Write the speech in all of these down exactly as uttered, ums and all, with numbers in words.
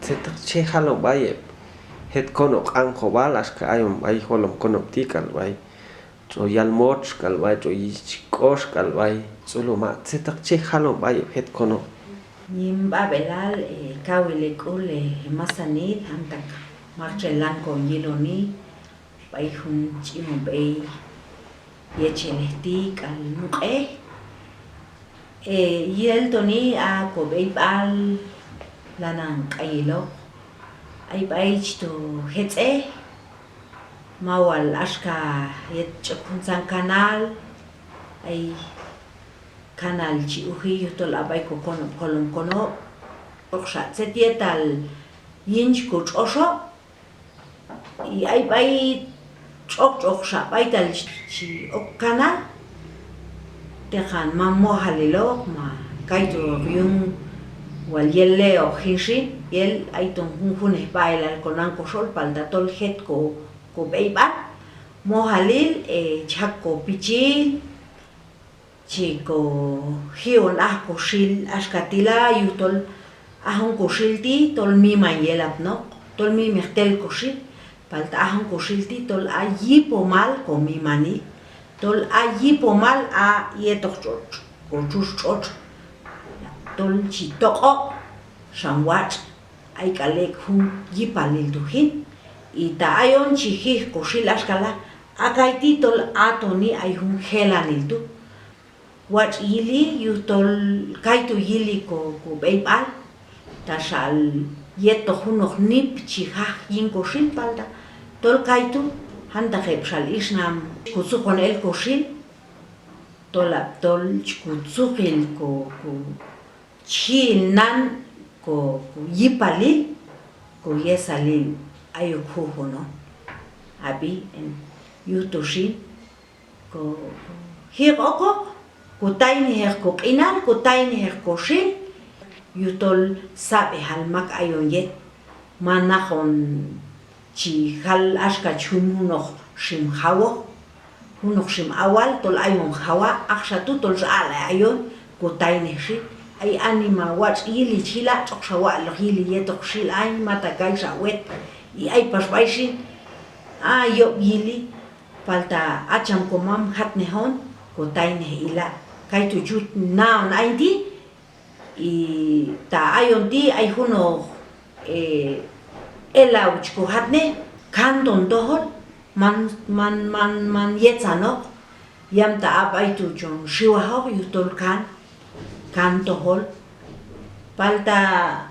Tzetaq chi je' jalon b'ay heb' jet konob' Q'anjob'al, axka ayon b'ay Jolom Konob' ti' k'al b'ay tx'o Yalmotx k'al b'ay tx'o Yich K'ox k'al b'ay Tz'uluma', tzetaq chi je' jalon b'ay heb' jet konob'. Yin b'ab'elal, eh, kawil hek'ul, eh, hemasanil, jantaq maktxel lanan kon yiloni b'ay jun ch'imon b'ey yechelej ti' k'al muq'ej. Eh, yel toni a kob'eyb'al lanan q'ayiloq. Ay b'ay chi to jetz'ej, ma wal axka yet ch'ok juntzan canal, ay canal chi uji yujtol a b'ay kokonob' Jolom Konob', tx'oqxa tzet yetal yin chi kotx'oxoq. Y ay b'ay tx'oq tx'oqxa b'aytal chi ok canal, teqan man mojaliloq ma kaytu' yun wal yel le'oq jin xin, yel ayton junjunej b'ab'elal konan koxol, palta tol jet ko, kob'eyb'al mojalil, eh, chi jaq' kopichil, chi koji'on aj koxil axka ti' la, yujtol a jun koxil ti' tol miman yelapnoq, tol mimeq tel koxil, palta a jun koxil ti' tol a yipomal komimanil, tol a yipomal a yetoq tx'otx', kotxutx tx'otx', tol chi toq'oq xan watx', ay k'al ek' jun yipalil tu' jin. Y ta ayon chi jij koxil axka la, a kayti' tol a toni ay jun jelanil tu'. Watx' yili yujtol kaytu' yili ko, kob'eyb'al, taxa yetoq junoq nip chi jaj yin koxil, palta tol kaytu' jantaq heb' xal ixnam chi kotzuqon el koxil, tolab' tol chi kotzuqil ko, ko, chi ji'il nan ko, koyipalil, koyesalil ayok jujuno. Ab'i, en, yuj tu xin ko, kojiq okoq, kotaynejeq koq'inal, kotaynejeq koxil, yujtol sab'ejal mak ayon yet, manaq on chi jal axka chi jun junoq xim jawoq, junoq xim awal tol ayon jawa', axa tu' tol xaq'lay ayon kotaynej xin. Ay anima watx' yili chi jila', tx'oqxa wa'loq yili yetoq xil ay, mata kayxa wet, y ay pax b'ay xin, a yob' yili, palta a cham komam jatnej on kotaynej ila', kaytu' chi yut naon ayin ti', y ta ayon ti' ay junoq, eh, elaw chi kojatnej, kanton tojol, man, man, man, man yetzanoq, yamta a b'ay tu' chon xiwajoq yujtol kan, kan tojol. Palta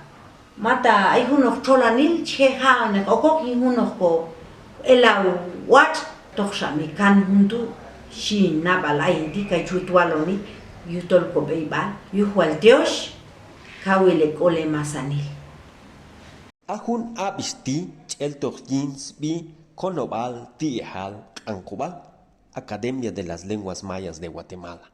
mata ay junoq txolanil chi je' ja'oneq okoq yin junoq ko elaw watx', toqxa mi kan jun tu', xhi hin nab'al ayin ti', kay chi yut waloni yujtol kob'eyb'al. Yuj wal tyoxh, kawil hek'ul hemasanil. A jun ab'ix ti' chi eltoq yin sb'i Konob'al Ti'ejal Q'anjob'al, Academia de las Lenguas Mayas de Guatemala.